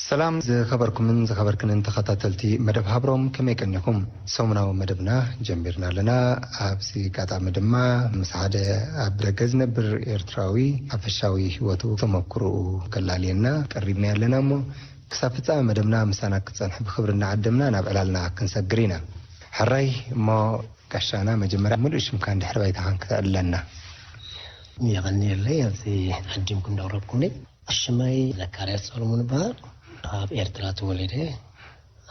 ሰላም ዝኸበርኩምን ዝኸበርክንን ተኸታተልቲ መደብ ሃብሮም፣ ከመይ ቀኒኹም? ሰሙናዊ መደብና ጀሚርና ኣለና። ኣብዚ ኣጋጣሚ ድማ ምስ ሓደ ኣብ ደገ ዝነብር ኤርትራዊ ሓፈሻዊ ህይወቱ ተመክሮኡ ከላልየና ቀሪብና ኣለና እሞ፣ ክሳብ ፍጻመ መደብና ምሳና ክትጸንሑ ብኽብሪ እናዓደምና ናብ ዕላልና ክንሰግር ኢና። ሕራይ እሞ ጋሻና፣ መጀመርያ ምሉእ ሽምካን ድሕሪ ባይታኻን ክተዕልለና። የቐንየለይ ኣብዚ ዓዲምኩም እንዳቕረብኩምኒ። ሽመይ ዘካርያስ ሰሎሞን ይበሃል። ኣብ ኤርትራ ተወሊደ፣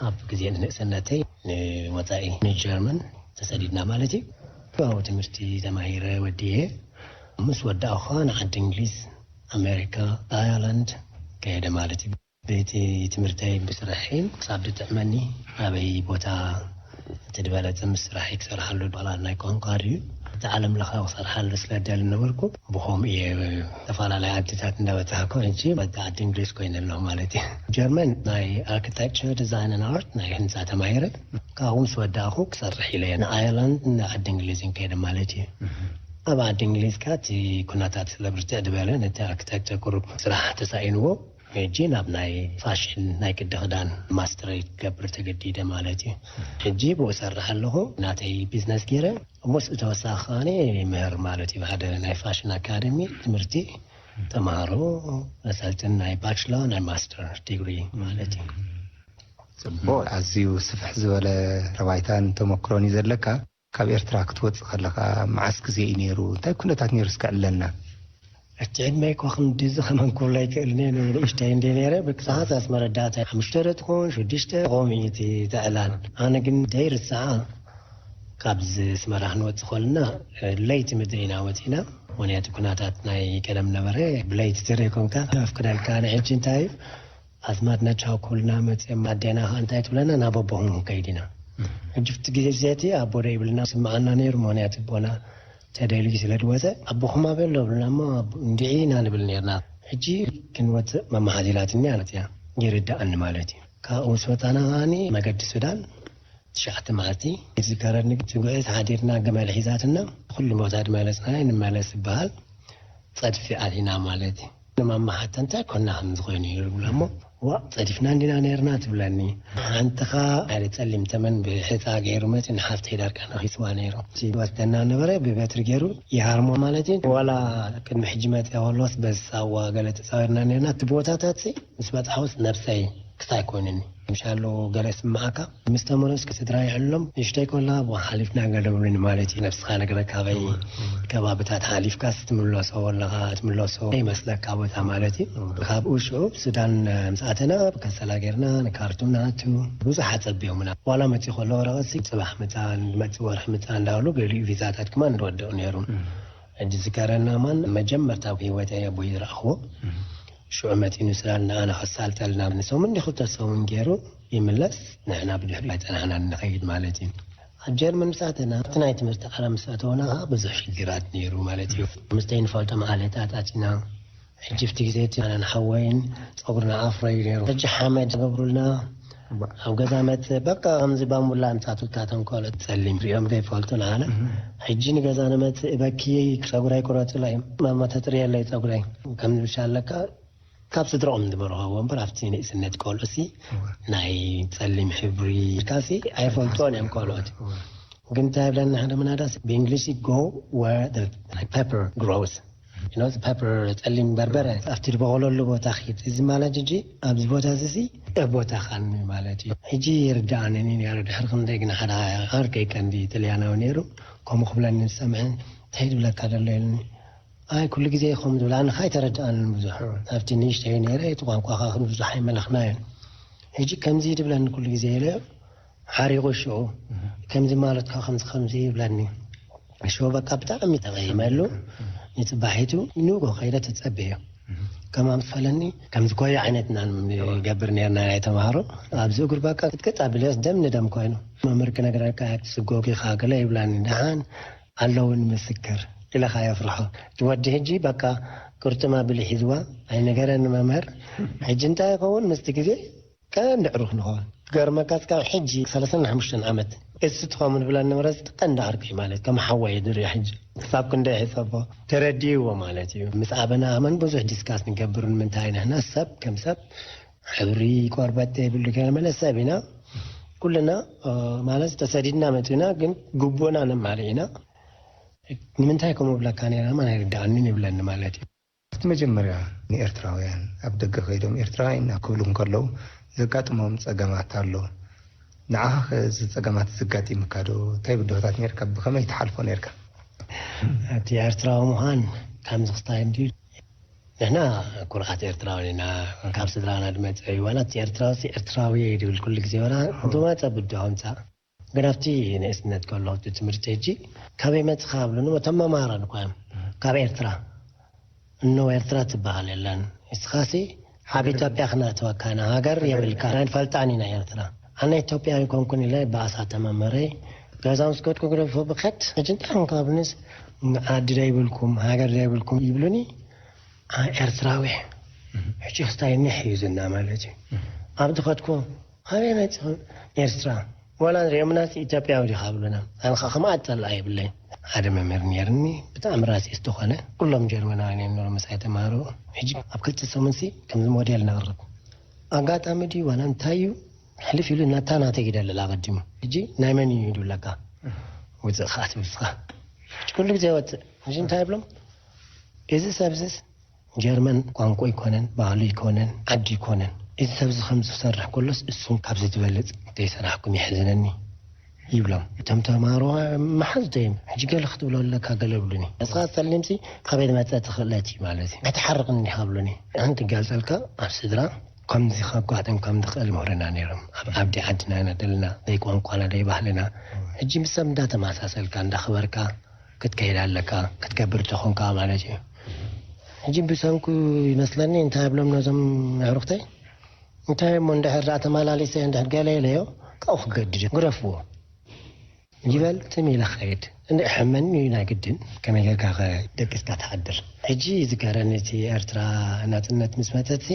ኣብ ግዜ ንእስነተይ ንወጻኢ ንጀርመን ተሰዲድና ማለት እዩ። ኣብኡ ትምህርቲ ተማሂረ ወዲየ። ምስ ወዳእኹ ኸኣ ንዓዲ እንግሊዝ፣ ኣሜሪካ፣ ኣየርላንድ ከየደ ማለት እዩ። ቤቲ ትምህርተይ ብስርሐይ ክሳብ ዝጥዕመኒ ኣበይ ቦታ እቲ ዝበለጸ ምስ ስራሐይ ክሰርሓሉ፣ ዋላ ናይ ቋንቋ ድዩ እቲ ዓለም ለኻዊ ክሰርሓሉ ስለ ደሊ ነበርኩ። ብኸምኡ እየ ዝተፈላለያ ዓድታት እንዳበጻሕኩ ሕጂ በቃ ዓዲ እንግሊዝ ኮይነ ኣለኹ ማለት እዩ። ጀርመን ናይ ኣርኪቴክቸር ዲዛይን ን ኣርት ናይ ህንፃ ተማሂረ ካብኡ ምስ ወዳእኹ ክሰርሕ ኢለ እየ ንኣየርላንድ ንዓዲ እንግሊዝን ከይደ ማለት እዩ። ኣብ ዓዲ እንግሊዝ ከኣ እቲ ኩነታት ስለ ብርትዕ ዝበለ ነቲ ኣርኪቴክቸር ቁሩብ ስራሕ ተሳኢንዎ ሕጂ ናብ ናይ ፋሽን ናይ ቅዲ ክዳን ማስተረይ ክገብር ተገዲደ ማለት እዩ። ሕጂ ብኡ እሰርሕ ኣለኹ ናተይ ቢዝነስ ገይረ። ምስኡ ተወሳኺ ከኣኒ ይምህር ማለት እዩ። ሓደ ናይ ፋሽን ኣካደሚ ትምህርቲ ተምሃሮ ነሰልጥን ናይ ባችለር ናይ ማስተር ዲግሪ ማለት እዩ። ጽቡቕ። ኣዝዩ ስፍሕ ዝበለ ረባይታን ተመክሮን እዩ ዘለካ። ካብ ኤርትራ ክትወጽእ ከለኻ መዓስ ግዜ እዩ ነይሩ? እንታይ ኩነታት ነይሩ እስከ ዕለና። እቲ ዕድመይ እኮ ክንድዚ ከመንኩላ ይክእል እየ ንእሽተይ እንደ ነይረ ብቅሳሓት ኣስመረዳእታ ሓሙሽተ ዶ ትኸውን ሽዱሽተ ከምኡ እዩ እቲ ዕላል። ኣነ ግን ደይርስዓ ካብዚ ኣስመራ ክንወፅእ ከለና ለይቲ ምድሪ ኢና ወፂና። ምክንያቱ ኩነታት ናይ ቀደም ነበረ። ብለይቲ ተደይኮንካ ኣፍቅደልካ ንሕጂ እንታይ እዩ ኣዝማድና ቻው ኩልና መፅኦም ኣዴና ከዓ እንታይ ትብለና ናብ ኣቦኹም ክንከይድ ኢና። ሕጂ ኣብቲ ግዜ እዚኣቲ ኣቦ ዶ ይብልና ስምዓና ነይሩ ምክንያቱ ኣቦና ተደልዩ ስለ ዝወፀ ኣቦኹም ኣበይ ኣሎ ብልና እሞ እንድዒ ኢና ንብል ነርና። ሕጂ ክንወፅእ መመሓዚላትኒ ኣለት እያ ይርድኣኒ ማለት እዩ። ካብኡ ምስ ወፃና ከዓኒ መገዲ ሱዳን ትሽዓተ መዓልቲ ዝዝከረኒ ትጉዒት ሓዲርና ገመል ሒዛትና ኩሉ ቦታ ድመለስና ንመለስ ዝበሃል ጸድፊ ኣቲና ማለት እዩ። ንማማ ሓታ እንታይ ኮና ከም ዝኾይኑ ይብላ እሞ ዋእ ጸዲፍና እንዲና ነርና ትብለኒ። ሓንቲ ኸኣ ሓደ ጸሊም ተመን ብሕጻ ገይሩ መጺኡ ንሓፍተይ ዳርጋ ነኺስዋ ነይሩ። እቲ ወስደና ነበረ ብበትሪ ገይሩ ይሃርሞ ማለት እዩ። ዋላ ቅድሚ ሕጂ መጺኣ ከሎስ በዚ ሳዋ ገለ ተጻዊርና ነርና። እቲ ቦታታት ምስ በጻሕኩስ ነብሰይ ክሳይ ኮይኑኒ ምሻሎ ገለ ስምዓካ ምስ ተመለስኩ ስድራ ይዕሎም ንእሽተይ ኮላ ሓሊፍና ገደብሉኒ ማለት እዩ። ነብስኻ ነግረካ በይ ከባብታት ሓሊፍካ ትምለሶ ኣለኻ ትምለሶ ይመስለካ ቦታ ማለት እዩ። ካብኡ ሽዑ ሱዳን ምስኣተና ብከሰላ ጌርና ንካርቱም ንኣቱ ብዙሓት ጸቢዮምና። ዋላ መጺ ከሎ ወረቐት ጽባሕ ምጻ መጺ ወርሒ ምጻ እንዳበሉ ገሊኡ ቪዛታት ክማ ንወደኡ ነይሩ። ሕጂ ዝከረና ማን መጀመርታ ኣብ ህይወተይ ኣቦይ ዝረኣኽዎ ሽዑ መፂኡ ንስላል ንኣና ከሳልጠልና ንሰሙን ዲ ክልተ ሰሙን ገይሩ ይምለስ። ንሕና ብድሕሪ ኣይፀናሕና ንኸይድ ማለት እዩ። ኣብ ጀርመን ምስ ኣተና እቲ ናይ ትምህርቲ ዓለም ምስ ኣተወና ከዓ ብዙሕ ሽግራት ነይሩ ማለት እዩ። ምስተይ ንፈልጦም ዓሌታት ኣቲና ሕጂ ብቲ ግዜ እቲ ኣነን ሓወይን ፀጉርና ኣፍሮ እዩ ነይሩ። ሕጂ ሓመድ ገብሩልና ኣብ ገዛ መፅእ በቃ ከምዚ ባምቡላ ኣምፃቱካ ተንኮሎ ፀሊም ሪኦም ዘይፈልጡ ንዓና። ሕጂ ንገዛ ንመፅእ እበኪ ፀጉረይ ቁረፅሎ እዮም ማማ ተፅርየለይ ፀጉረይ ከምዚ ብሻ ኣለካ። ካብ ስድረኦም ዝበረኸዎ እምበር ኣብቲ ንእስነት ቆልዑሲ ናይ ፀሊም ሕብሪ ኢልካሲ ኣይፈልጦን እዮም ቆልዑት። ግን እንታይ ይብለና ሓደ ምናዳስ ብእንግሊሽ go where the pepper grows። ኖ ፐፐር ፀሊም በርበረ ኣብቲ ዝበቆለሉ ቦታ ኪድ። እዚ ማለት ሕጂ ኣብዚ ቦታ እዚ ቦታኻን ማለት እዩ። ሕጂ ይርዳእኒ ነይሩ ድሕሪ ክንደይ ግን ሓደ ዓርከይ ቀንዲ ጥልያናዊ ነይሩ ከምኡ ክብለኒ ዝሰምዐ እንታይ ዝብለካ ዘሎ ኢሉኒ። ኣይ ኩሉ ግዜ ከምኡ ዝብል ኣነ ከኣ ኣይተረድኣንን ብዙሕ ኣብቲ ንእሽተይ ነይረ እቲ ቋንቋ ከኣ ብዙሕ ኣይመለኽናዮን። ሕጂ ከምዚ ድብለኒ ኩሉ ግዜ ኢለ ሓሪቑ ሽዑ ከምዚ ማለት ከኣ ከምዚ ከምዚ ይብለኒ። ሽዑ በቃ ብጣዕሚ ተቐይመሉ። ንጽባሒቱ ንጎ ከይደ ተጸበዮ። ከማም ዝፈለኒ ከምዚ ኮዮ ዓይነት ኢና ንገብር ነርና ናይ ተማሃሮ ኣብዚ እግር በቃ ቅጥቅጥ ኣቢለስ ደም ንደም ኮይኑ መምህር ክነግረካ ስጎግ ኢኻ ገለ ይብላኒ ደሓን ኣለውን ምስክር ኢለኻ የፍርሖ። እቲ ወዲ ሕጂ በቃ ቅርጥም ኣቢሉ ሒዝዋ ኣይነገረኒ መምህር። ሕጂ እንታይ ይኸውን ምስቲ ግዜ ቀንዲ ዕሩኽ ንኸውን። ክገርመካ እስካብ ሕጂ ሰለሳን ሓሙሽተን ዓመት እሱ ትኸውን ብላ ነበረ ቀንዲ ዓርከይ ማለት ከም ሓወይ ድርዮ ሕጂ ክሳብ ክንደይ ሕሰቦ ተረዲእዎ ማለት እዩ። ምስ ኣበና ኣመን ብዙሕ ዲስካስ ንገብር ንምንታይ ንሕና ሰብ ከም ሰብ ሕብሪ ቆርበት ዘይብሉ ከይመለስ ሰብ ኢና። ኩልና፣ እ፣ ማለት ተሰዲድና መጺና፣ ግን ግቡእና ነማልእ ኢና። ንምንታይ ከምኡ ብለካ ነይረ ድማ ኣይርድኣንን ይብለኒ ማለት እዩ። ኣብቲ መጀመርያ ንኤርትራውያን ኣብ ደገ ከይዶም ኤርትራውያን ኢና ክብሉ እንከለዉ ዘጋጥሞም ጸገማት ኣሎ። ንዓኻ ኸ እዚ ጸገማት ዘጋጢምካ ዶ? እንታይ ብድሆታት ነይርካ? ብኸመይ ትሓልፎ ነይርካ? እቲ ኤርትራዊ ምዃን ከምዚ ክስታይ እንድዩ። ንሕና ኩርዓት ኤርትራውያን ኢና። ካብ ስድራና ዝመጸ እዩ። ዋላ እቲ ኤርትራዊ ሲ ኤርትራዊ እየ ድብል ኩሉ ግዜ፣ ዋላ ዝመጸ ብድሆ ምጻእ። ግን ኣብቲ ንእስነት ከለኹ እቲ ትምህርቲ ሕጂ ካበይ መጽኻ ኣብሉኒ፣ እቶም መማራን እኳ እዮም። ካብ ኤርትራ። እኖ ኤርትራ ትበሃል የለን። ንስኻሲ ኣብ ኢትዮጵያ ክነእትወካ ኢና፣ ሃገር የብልካ። ኣይንፈልጣን ኢና ኤርትራ። ኣነ ኢትዮጵያዊ ኮንኩን ኢለ ብኣሳተ መምህረይ ገዛ ምስ ከድኩ ግደፎ ብኸት፣ ሕጂ እንታይ ኮንካ ኣብሉኒስ፣ ዓዲ ዶ ይብልኩም፣ ሃገር ዶ ይብልኩም ይብሉኒ። ኣ-፣ ኤርትራዊ። ሕጂ ክስታይ ኒሕ እዩ ዝና ማለት እዩ። ኣብ ዝኸድኩ፣ ኣበይ መጺኹም? ኤርትራ። ዋላ ንሪኦምናስ ኢትዮጵያዊ ዲኻ ብሉና። ኣነ ኸዓ ከምኣ ጸላኢ የብለይ። ሓደ መምህር ነይርኒ፣ ብጣዕሚ ራሲስት ዝኾነ። ኩሎም ጀርመናውያን እዮም ነይሮም ምሳይ ተማሃሮ። ሕጂ ኣብ ክልተ ሰሙንሲ ከምዚ ሞዴል ነቕርብ። ኣጋጣሚ ድዩ ዋላ እንታይ እዩ፣ ሕልፍ ኢሉ ናታ ናተይ ይደልል ኣቐዲሙ። ሕጂ ናይ መን እዩ ይብለካ? ውጽእ ኸዓ ትብል ንስኻ። ሕጂ ኩሉ ግዜ ወጽእ። ሕጂ እንታይ ይብሎም? እዚ ሰብዝስ ጀርመን ቋንቋ ይኮነን፣ ባህሉ ይኮነን፣ ዓዲ ይኮነን። እዚ ሰብዚ ከምዚ ክሰርሕ ከሎስ እሱም ካብዚ ዝበልጽ ዘይሰራሕኩም የሕዝነኒ ይብሎም። እቶም ተማሃሮ መሓዝተይ እዮም። ሕጂ ገለ ክትብሎ ኣለካ ገለ ይብሉኒ። ንስኻ ጸሊምሲ ካበይ መጸ ትኽእለት እዩ ማለት እዩ። ኣይትሓርቕን እንዲኻ ብሉኒ። ሓንቲ ገልጸልካ ኣብ ስድራ ከምዚ ከጓጥም ከም ዝኽእል ምሁርና ነይሮም። ኣብ ዓዲ ዓድና ኢና ዘለና፣ ደይ ቋንቋና፣ ደይ ባህልና። ሕጂ ምስ ሰብ እንዳተመሳሰልካ፣ እንዳኽበርካ ክትከይድ ኣለካ፣ ክትገብር ተኾንካ ማለት እዩ። ሕጂ ብሰንኩ ይመስለኒ እንታይ ብሎም ነዞም ኣዕሩኽተይ፣ እንታይ እሞ እንድሕር ደኣ ተመላሊሰ እንድሕር ገለ ኢለዮ፣ ካብኡ ክገድድ ግረፍዎ ይበል ትም ኢለ ክኸይድ። እንደ ሕመኒ እዩ ናይ ግድን። ከመይ ጌርካ ከ ደቂስካ ትሓድር? ሕጂ ይዝከረኒ እቲ ኤርትራ ናጽነት ምስ መጸትሲ፣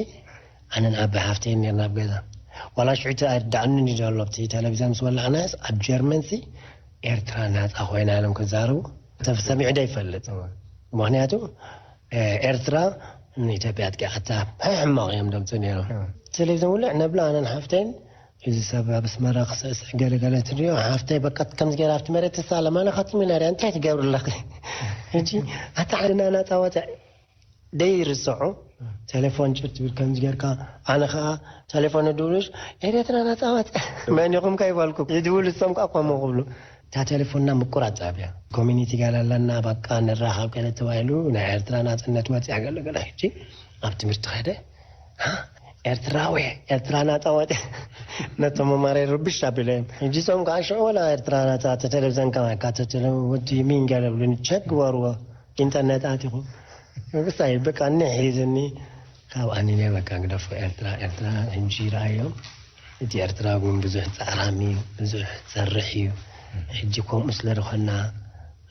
ኣነን ዓባይ ሓፍተይን ኔርና ኣብ ገዛ። ዋላ ሽዑ እቲ ኣይርድኣንን እዩ ዘሎ፣ ኣብቲ ቴሌቪዝን ምስ ወላዕናስ ኣብ ጀርመንሲ ኤርትራ ናጻ ኮይና ኢሎም ክዛረቡ ሰብ ሰሚዑ ዶ ይፈልጥ? እወ። ምኽንያቱ፣ እ፣ ኤርትራ ንኢትዮጵያ ኣጥቂዓታ፣ ሕማቕ እዮም ደምጽኡ ነይሮም። እወ። ቴሌቪዝን ውልዕ ነብላ ኣነን ሓፍተይን፣ እዚ ሰብ ኣብ ኣስመራ ክስዕስዕ ገለ ገለ ትርእዮ፣ ሓፍተይ በቃ ከምዚ ገይራ ኣብቲ መሬት ትሳለም፣ ኣነ ካትም ኢለ ሪኣ፣ እንታይ ትገብሪ ኣለኺ? ሕጂ ኣታ ዓድና ናጻ ወጽዕ ደይርስዑ፣ ቴሌፎን ጭር ትብል ከምዚ ጌርካ፣ ኣነ ኸኣ ቴሌፎን እድውልሽ፣ ኤርትራ ናጻ ወጽዕ፣ መን ኢኹም ከይበልኩ፣ ይድውል እሶም ከኣ ከምኡ ክብሉ። እታ ቴሌፎንና ምቁራጽ ኣብያ። ኮሚኒቲ ገለ ኣለና፣ በቃ ንራኸብ ገለ ተባሂሉ፣ ናይ ኤርትራ ናጽነት ወጽያ ገለ ገለ። ሕጂ ኣብ ትምህርቲ ከደ፣ ሃ? ኤርትራዊ፣ ኤርትራ ናጻ ወጽያ። ነቶም መማረይ ርብሽ ኣቢለ እዮም። ሕጂ እሶም ከኣ ሽዑ ወላ ኤርትራ ናጻ ተቴሌቪዝን ከማይ ካተተለ ወዲ ሚን ገለ ብሉኒ፣ ቸክ ግበርዎ፣ ኢንተርነት ኣቲኹም። ምሳይ በቃ ንሕ ሒዝኒ። ካብ ኣኒነ በቃ ግደፎ ኤርትራ፣ ኤርትራ ሕጂ ረኣዮም። እቲ ኤርትራ እውን ብዙሕ ጻዕራም እዩ፣ ብዙሕ ጸርሕ እዩ። ሕጂ ከምኡ ስለ ዝኾንና፣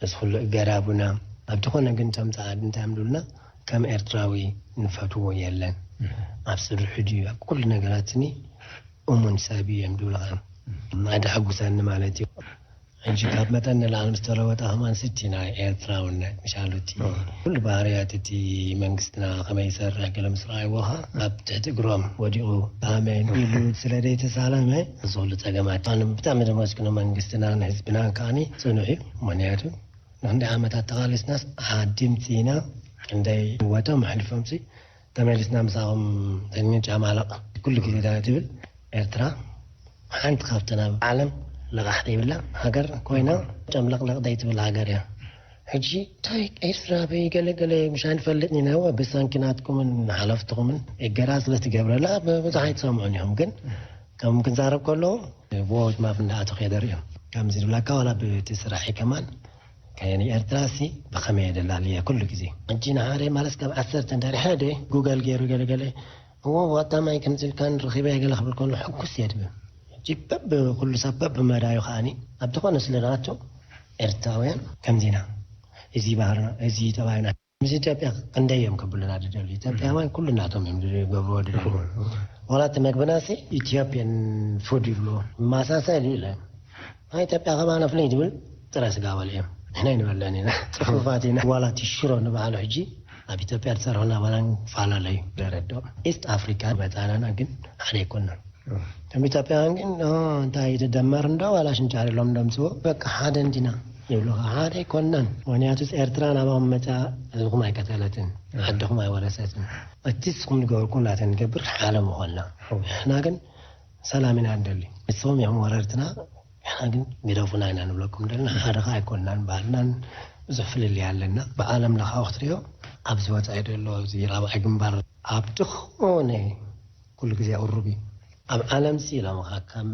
እዚ ኩሉ እገዳ ቡና፣ ኣብ ዝኾነ ግን እቶም ጻዓዱ እንታይ ምሉልና፣ ከም ኤርትራዊ ንፈትዎ የለን። ኣብ ስርሑ ድዩ፣ ኣብ ኩሉ ነገራትኒ እሙን ሰብ እዩ እዮም ዝብሉ ኸዓ። ማዕዳ ሕጉሰኒ ማለት እዩ። ሕጂ ካብ መጠን ንላዕሊ ምስ ተለወጠ ከማን ስቲ ናይ ኤርትራውነት፣ ምሻሉ እቲ ኩሉ ባህርያት እቲ መንግስትና ከመይ ይሰርሕ ገለ ምስ ረኣይዎ ኸዓ ኣብ ትሕቲ እግሮም ወዲቑ ኣሜን ኢሉ ስለ ዘይተሳለመ፣ እዚ ኩሉ ጸገማት። ኣነ ብጣዕሚ ዘመስግኖ መንግስትና ንህዝብና ከዓኒ ጽኑዕ እዩ። ምኽንያቱ ንክንደይ ዓመታት ተቓሊስናስ ዓዲ ምጺእና ክንደይ ህይወቶም ኣሕሊፎምሲ ተመሊስና ምሳኹም ተኒ ጫማለቕ ኩሉ ግዜ እንታይ ትብል ኤርትራ ሓንቲ ካብተን ኣብ ዓለም ልቓሕ ዘይብላ ሃገር ኮይና ጨምለቕለቕ ዘይትብል ሃገር እያ። ሕጂ እንታይ ኤርትራ በይ ገለ ገለ ምሽ ኣይንፈልጥን ኢና፣ እወ ብሰንኪ ናትኩምን ሓለፍትኹምን እገዳ ስለ ትገብረላ ብዙሕ ኣይትሰምዑን ኢኹም። ግን ከም ክንዛረብ ከለዉ ብወት ማፍ እንዳኣተኹ የደር እዮም። ከምዚ ዝብላካ ዋላ ብቲ ስራሐይ ከማን ከየን ኤርትራ ሲ ብኸመይ የደላልየ ኩሉ ግዜ። ሕጂ ንሓደ ማለት ካብ ዓሰርተ እንድሕር ሓደ ጉገል ገይሩ ገለ ገለ፣ እዎ፣ ዋጣማይ ከምዚ ኢልካን ረኺበያ ገለ ክብል ከሎ ሕጉስ እየ ድብል። ሕጂ በብ ኩሉ ሰብ በብ መዳዩ ከዓኒ ኣብ ዝኾነ ስለ ንኣቱ ኤርትራውያን ከምዚና፣ እዚ ባህርና፣ እዚ ጠባይና። ምስ ኢትዮጵያ ክንደይ እዮም ከብሉና ዝደልዩ? ኢትዮጵያውያን ኩሉ ናቶም እዮም ዝገብርዎ ዝደልዩ። ዋላ እቲ መግብና ሲ ኢትዮጵያን ፉድ ይብልዎ። መሳሰል እዩ ኢለ። ናይ ኢትዮጵያ ከማና ፍልይ ዝብል ጥረ ስጋ በልዮም። ንሕና ኣይንበልዕን ኢና። ጽፉፋት ኢና። ዋላ እቲ ሽሮ ንበዓሉ ሕጂ ኣብ ኢትዮጵያ ዝሰርሑ ናባና ፈላለዩ። ዘረድኦ ኢስት ኣፍሪካ መፃናና ግን ሓደ ኣይኮናን። ከም ኢትዮጵያውያን ግን ኦ፣ እንታይ ትደመር እንዶ ዋላ ሽንጫር ኢሎም ደምፅዎ በቃ ሓደ እንዲና ይብሉ። ሓደ ኣይኮናን። ምክንያቱ ኤርትራ ናባኹም መፃ ህዝብኹም ኣይቀተለትን፣ ዓድኹም ኣይወረሰትን። እቲ ንስኹም ዝገበርኩም ናተን ንገብር ሓደ ምኾንና። ንሕና ግን ሰላም ኢና ንደሊ። ንስኹም ኢኹም ወረርትና፣ ንሕና ግን ግደፉና ኢና ንብለኩም ዘለና። ሓደ ኸኣ ኣይኮንናን፣ ባህልናን ብዙሕ ፍልልይ ኣለና። ብዓለም ለኻዊ ክትሪኦ ኣብዚ ወጻኢ ዘሎ እዚ ራብዓይ ግንባር ኣብ ዝኾነ ኩሉ ግዜ ቁሩብ እዩ። ኣብ ዓለም ሲ ኢሎምኻ ከም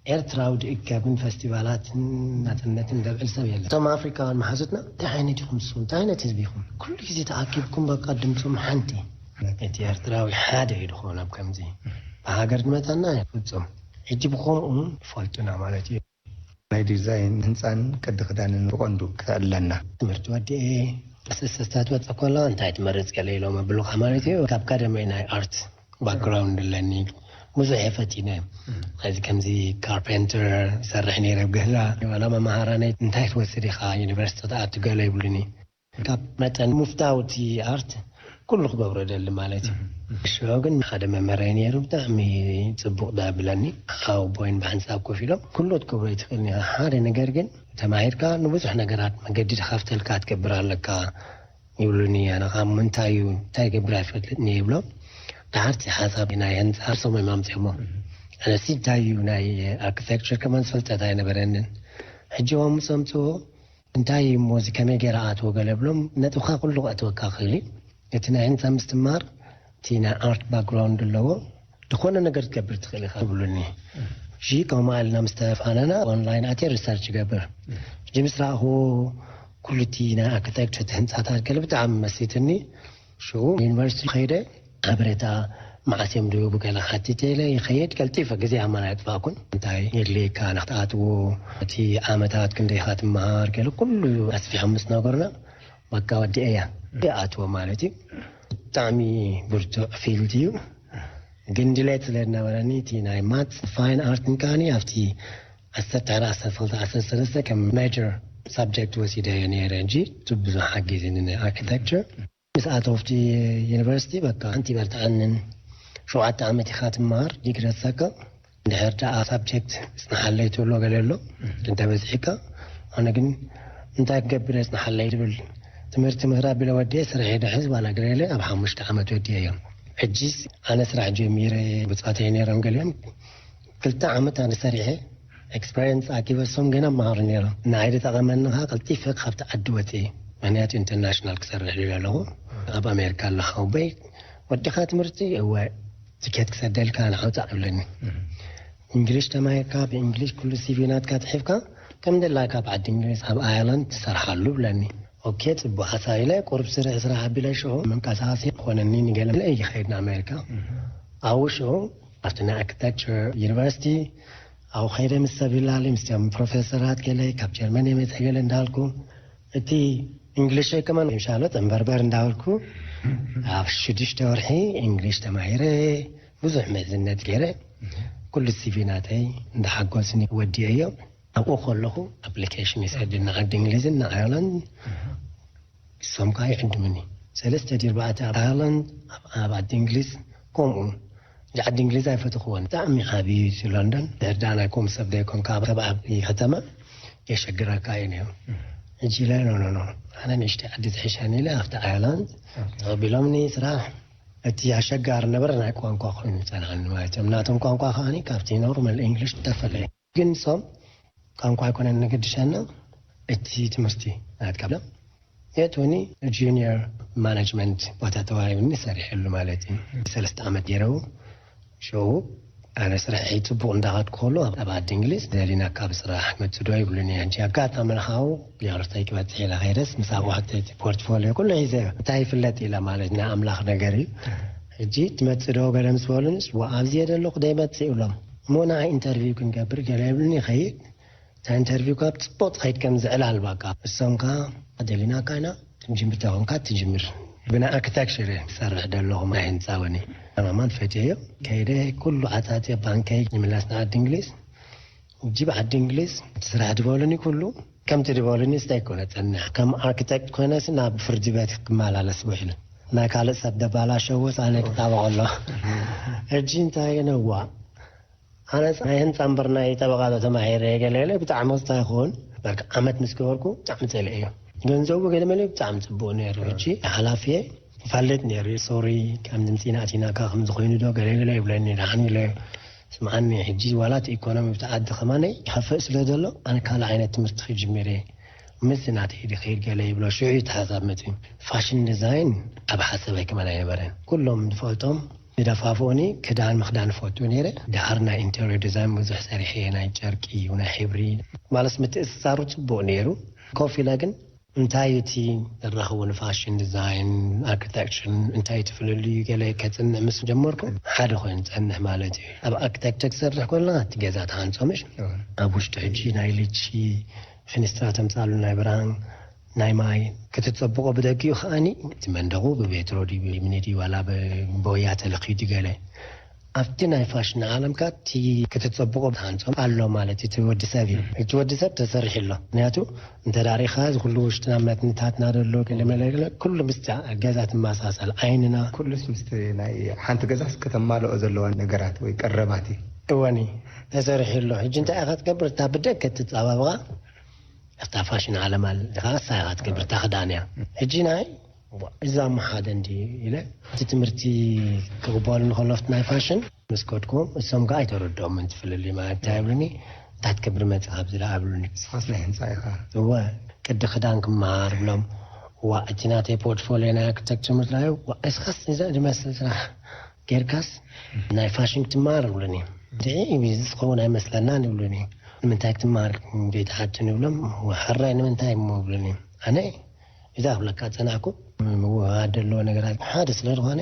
ኤርትራዊ ዝእከብን ፈስቲቫላትን ናጽነትን ዘብዕል ሰብ የለን። እቶም ኣፍሪካውያን መሓዙትና እንታይ ዓይነት ኢኹም ንስኹም? እንታይ ዓይነት ህዝቢ ኢኹም? ኩሉ ግዜ ተኣኪብኩም በቃ ድምፅም ሓንቲ። እቲ ኤርትራዊ ሓደ እዩ ዝኾን ኣብ ከምዚ። ብሃገር ዝመፀና ፍጹም። ሕጂ ብኸምኡ ይፈልጡና ማለት እዩ። ናይ ዲዛይን ህንፃን ቅዲ ክዳንን ብቐንዱ ክተዕልለና። ትምህርቲ ወዲኤ፣ ኣሰሰስታት ወፀ ኮላ እንታይ ትመርፅ ገለ ኢሎም ኣብሉኻ ማለት እዩ። ካብ ቀደመይ ናይ ኣርት ባክግራውንድ ኣለኒ። ብዙሕ እየ ፈቲነ። እዚ ከምዚ ካርፔንተር ይሰርሕ ነይረ ኣብ ገዛ። ዋላ መማሃራነይ እንታይ ትወስድ ኢኻ ዩኒቨርሲቲ ትኣቱ ገለ ይብሉኒ። ካብ መጠን ሙፍታውቲ ኣርት ኩሉ ክገብሮ ደሊ ማለት እዩ። ሽዑ ግን ሓደ መመረይ ነይሩ፣ ብጣዕሚ ጽቡቕ ዳብለኒ። ሓው ቦይን ብሓንሳብ ኮፍ ኢሎም፣ "ኩሉ ክትገብሮ ኣይትኽእልን ኢኻ። ሓደ ነገር ግን ተማሂርካ ንብዙሕ ነገራት መገዲ ድኻፍተልካ ትገብር ኣለካ" ይብሉኒ። ኣነ ካብ ምንታይ እዩ፣ እንታይ ይገብር ኣይፈልጥን እየ ይብሎም። ድሓርቲ ሓሳብ ናይ ህንጻ ርእሶም እዮም ኣምጺኦሞ። ኣነሲ እንታይ እዩ ናይ ኣርኪቴክቸር ከማን ዝፈልጠት ኣይነበረንን። ሕጂ ኦም ምስ ኣምጽዎ እንታይ እዩ እሞ እዚ ከመይ ገይረ ኣትዎ ገለ ብሎም፣ ነጥብኻ ኩሉ ከእትወካ ክእል እዩ። እቲ ናይ ህንጻ ምስትማር፣ እቲ ናይ ኣርት ባክግራውንድ ኣለዎ፣ ዝኾነ ነገር ክትገብር ትኽእል ኢኻ ይብሉኒ። እሺ፣ ከምኡ ኢልና ምስ ተፋነና ኦንላይን ኣትየ ሪሰርች ይገብር። ሕጂ ምስ ረኣኽዎ ኩሉ እቲ ናይ ኣርኪቴክቸር እቲ ህንጻታት ገለ ብጣዕሚ መሲጥኒ። ሽዑ ዩኒቨርሲቲ ከይደ ሓበሬታ መዓስ እዮም ድህቡ ገለ ሓቲተ ኢለ ይኸይድ። ቀልጢፈ ግዜ ኣማን ኣይጥፋእኩን። እንታይ የድልየካ ንክትኣትዎ፣ እቲ ዓመታት ክንደይኻ ትመሃር ገለ ኩሉ ኣስፊሖም ምስ ነገሩና፣ በቃ ወዲኤያ። ይኣትዎ ማለት እዩ። ብጣዕሚ ብርቱዕ ፊልድ እዩ። ግን ድሌት ስለ ዝነበረኒ እቲ ናይ ማትስ ፋይን ኣርትን ከኣኒ ኣብቲ ዓሰርተ ሓደ፣ ዓሰርተ ክልተ፣ ዓሰርተ ሰለስተ ከም ሜጀር ሳብጀክት ወሲደዮ ነይረ። እንጂ እቲ ብዙሕ ሓጊዝኒ ናይ ኣርኪቴክቸር። ምስ ኣተው ኣብቲ ዩኒቨርሲቲ በቃ ሓንቲ በርትዓንን ሸውዓተ ዓመት ኢኻ ትመሃር ዲግሪ ኣሳካ። እንድሕር ደኣ ሳብጀክት ጽንሓለይ ትብሎ ገለ ኣሎ፣ እንተ በዝሒካ። ኣነ ግን እንታይ ክገብር እየ ጽንሓለይ ዝብል ትምህርቲ ምህር ኣቢለ ወዲኤ ስርሐይ ድሕዝ ዋላ ገለ ገለ ኣብ ሓሙሽተ ዓመት ወዲኤ እዮም። ሕጂስ ኣነ ስራሕ ጀሚረ ብጻተይ ነይሮም ገሊኦም ክልተ ዓመት ኣነ ሰሪሐ ኤክስፐሪንስ ኣኪበ እሶም ገና መሃሩ ነይሮም። ንዓይ ዝጠቐመኒ ኸዓ ቀልጢፈ ካብቲ ዓዲ ወፅእ ምክንያቱ ኢንተርናሽናል ክሰርሕ ድልዮ ኣለኹ። ኣብ ኣሜሪካ ኣሎ ሓውበይ ወዲኻ ትምህርቲ እወ ትኬት ክሰደልካ ንዓውፃእ ይብለኒ። እንግሊሽ ተማሂርካ ብእንግሊሽ ኩሉ ሲቪ ናትካ ትሒፍካ ከም ደላካ ኣብ ዓዲ እንግሊዝ ኣብ ኣየርላንድ ትሰርሓሉ ብለኒ። ኦኬ ጽቡቅ ሓሳብ ኢለ ቁሩብ ስርሕ ስራሕ ኣቢለ ሽዑ መንቀሳቀሲ ኮነኒ ንገለ ኢለ ይኸይድ ንኣሜሪካ። ኣብኡ ሽዑ ኣብቲ ናይ ኣርኪቴክቸር ዩኒቨርሲቲ ኣብኡ ከይደ ምስ ሰብ ይላሊ ምስቶም ፕሮፌሰራት ገለ ካብ ጀርመን የመፀ ገለ እንዳልኩ እቲ እንግሊሸይ ከማን ሻሎ ጠንበርበር እንዳበልኩ ኣብ ሽዱሽተ ወርሒ እንግሊሽ ተማሂረ ብዙሕ ምእዝነት ገይረ ኩሉ ሲቪ ናተይ እንዳሓጎስኒ ወዲኤዮ። ኣብኡ ከለኹ ኣፕሊኬሽን ይሰድድ ንዓዲ እንግሊዝን ንኣየርላንድ እሶም ከዓ ይዕድሙኒ። ሰለስተ ድዩ ኣርባዕተ ኣብ ኣየርላንድ ኣብ ዓዲ እንግሊዝ ከምኡ። እዚ ዓዲ እንግሊዝ ኣይፈትኽዎን ብጣዕሚ ዓብዩ እቲ ሎንደን ድሕር ዳኣ ናይ ኮም ሰብ ዘይኮንካ ተባዓቢ ከተማ የሸግረካ እዩ ነይሩ። ሕጂ ኢለ ኖ ኖ ኖ ኣነ ንእሽተይ ዓዲ ዝሕሸኒ ኢለ ኣብቲ ኣየርላንድ ተቐቢሎምኒ ስራሕ። እቲ ኣሸጋሪ ነበረ ናይ ቋንቋ ኮይኑ ጸንሓኒ ማለት እዮም ናቶም ቋንቋ ከዓኒ ካብቲ ኖርማል እንግሊሽ ተፈለየ። ግን ንሶም ቋንቋ ኣይኮነን ንግድሸና እቲ ትምህርቲ ናትካ ብሎም የእትወኒ። ጁኒየር ማናጅመንት ቦታ ተዋሂብኒ ሰሪሐሉ ማለት እዩ። ሰለስተ ዓመት ገይረው ሽዑ ኣነ ስርሐይ ፅቡቅ እንዳኸድኩ ከሎ ኣብ ዓዲ እንግሊዝ ደሊናካ ብስራሕ መፅእ ዶ ይብሉኒ። ሕጂ ኣጋጣሚ ንኻው ዩኒቨርሲቲ ክበፅሕ ኢለ ከይደስ ምስ ኣብኡ ሕተይቲ ፖርትፎሊዮ ኩሉ ሒዘ እንታይ ይፍለጥ ኢለ ማለት ናይ ኣምላኽ ነገር እዩ። ሕጂ ትመፅእ ዶ ገለ ምስ በሉንስ ዋ ኣብዚ እየ ዘለኹ ደይመፅእ ይብሎም እሞ ንዓይ ኢንተርቪው ክንገብር ገለ ይብሉኒ ይኸይድ። እታ ኢንተርቪው ካብ ፅቡቅ ትኸይድ ከም ዝዕላል በቃ እሶም ከዓ ደሊናካ ኢና ትጅምር ተኾንካ ትጅምር። ብናይ ኣርኪቴክቸር እየ ዝሰርሕ ዘለኹ ናይ ህንፃ ወኒ ማማን ፈትየዮ ከይደ ኩሉ ዓፃፅየ ባንከይ ይምለስ ንዓዲ እንግሊዝ። እጂ ብዓዲ እንግሊዝ እቲ ስራሕ ዝበሉኒ ኩሉ ከምቲ ዝበሉኒ ስታይ ኮነ ፀንሕ ከም ኣርኪቴክት ኮይነስ ናብ ፍርዲ ቤት ክመላለስ ውዒሉ። ናይ ካልእ ሰብ ደባላሸወስ ኣነ ክጣበቕ ኣሎ። ሕጂ እንታይ ነዋ ኣነ ናይ ህንፃ እምበር ናይ ጠበቓ ተማሂረ ገለለ ብጣዕሚ ክስታ ይኸውን። በቃ ዓመት ምስ ገበርኩ ብጣዕሚ ፀልአ እዮ። ገንዘቡ ገለ መለ ብጣዕሚ ፅቡቅ ነይሩ። ሕጂ ሓላፊየ ይፋለጥ ነይሩ። ሶሪ ከም ድምፂ ናእቲናካ ከም ዝኾይኑ ዶ ገለገለ ይብለኒ። ደሓን ኢለ ስምዓኒ፣ ሕጂ ዋላ እቲ ኢኮኖሚ ብቲ ዓዲ ከማነይ ይኸፍእ ስለ ዘሎ ኣነ ካልእ ዓይነት ትምህርቲ ክጅምር እየ። ምስ ናተይ ድኸይድ ገለ ይብሎ። ሽዑ እዩ እቲ ሓሳብ መፅኡ። ፋሽን ዲዛይን ኣብ ሓሳበይ ከማን ኣይነበረን። ኩሎም ዝፈልጦም ዝደፋፍኡኒ ክዳን ምኽዳን እፈቱ ነይረ። ድሓር ናይ ኢንተርዮ ዲዛይን ብዙሕ ሰሪሐ እየ፣ ናይ ጨርቂ፣ ናይ ሕብሪ ማለት ምትእስሳሩ ጽቡቕ ነይሩ። ኮፍ ኢለ ግን እንታይ እቲ ዝራኸቡ ንፋሽን ዲዛይን ኣርኪቴክቸርን እንታይ እቲ ፍልልዩ ገለ ከጽንዕ ምስ ጀመርኩ ሓደ ኮይኑ ጸንሕ ማለት እዩ። ኣብ ኣርኪቴክቸር ክሰርሕ ከለኻ እቲ ገዛ ትሃንጾ ምሽ ኣብ ውሽጡ ሕጂ ናይ ልቺ ፍንስትራ ተምጻሉ ናይ ብርሃን ናይ ማይ ክትጸብቆ ብደጊኡ ከኣኒ እቲ መንደቑ ብቤትሮ ድዩ ብምኒ ድዩ ዋላ ብቦያ ተለኺዩ ድዩ ገለ ኣብቲ ናይ ፋሽን ዓለምካ እቲ ክትጸብቆ ትሃንጾ ኣሎ ማለት እዩ። እቲ ወዲ ሰብ እዩ እቲ ወዲ ሰብ ተሰሪሑ ኣሎ። ምክንያቱ እንተ ዳሪኻ እዚ ኩሉ ውሽጥና መትንታትና ደሎ ገለ መለ ገለ ኩሉ ምስቲ ገዛ ትመሳሰል ዓይንና ኩሉስ ምስቲ ናይ ሓንቲ ገዛስ ከተማልኦ ዘለዋ ነገራት ወይ ቀረባት እዩ። እወኒ ተሰሪሑ ኣሎ። ሕጂ እንታይ ኢኻ ትገብር? እታ ብደገ ትጻባብቓ ኣብታ ፋሽን ዓለም ኣለኻ ሳይኻ ትገብር እታ ክዳን እያ። ሕጂ ናይ እዛ እሞ ሓደ እንዲ ኢለ እቲ ትምህርቲ ክቕበሉ ንከለፍቲ ናይ ፋሽን ምስ ከድኩም እሶም ከኣ ኣይተረድኦም ምንቲ ፍልልይ ማለት እንታይ ይብሉኒ እንታይ ትገብር መጽእ ካብዚ ደኣ ይብሉኒ። ንስኻስ ናይ ህንጻ ኢኻ። እወ ቅዲ ክዳን ክመሃር ብሎም ዋ እቲ ናተይ ፖርትፎሊዮ ናይ ኣርክቴክቸር ምትራዩ ዋ እስኻስ እዛ ዝመስል ስራሕ ጌርካስ ናይ ፋሽን ክትመሃር ይብሉኒ። ድዒ ዝኸውን ኣይመስለናን ይብሉኒ። ንምንታይ ክትመሃር ዘይትሓትን ይብሎም። ሕራይ ንምንታይ እሞ ይብሉኒ። ኣነ እዛ ክብለካ ጸናሕኩ ምውህሃድ ዘለዎ ነገራት ሓደ ስለ ዝኾነ